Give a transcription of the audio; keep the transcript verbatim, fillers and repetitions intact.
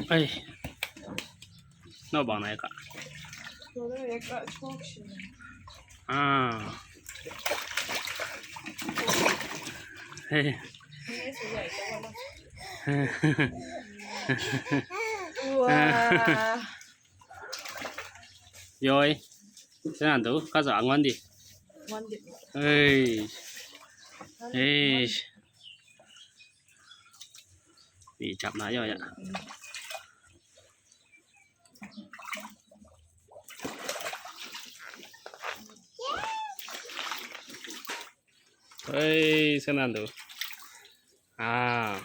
Ai. No bang na ka. Ah. Hey. Wow. Yoi. Sena tu, ka za angwan di. Angwan di. Hey. Hey. Ni chap na yo ya. Hey, sena tu. Ah.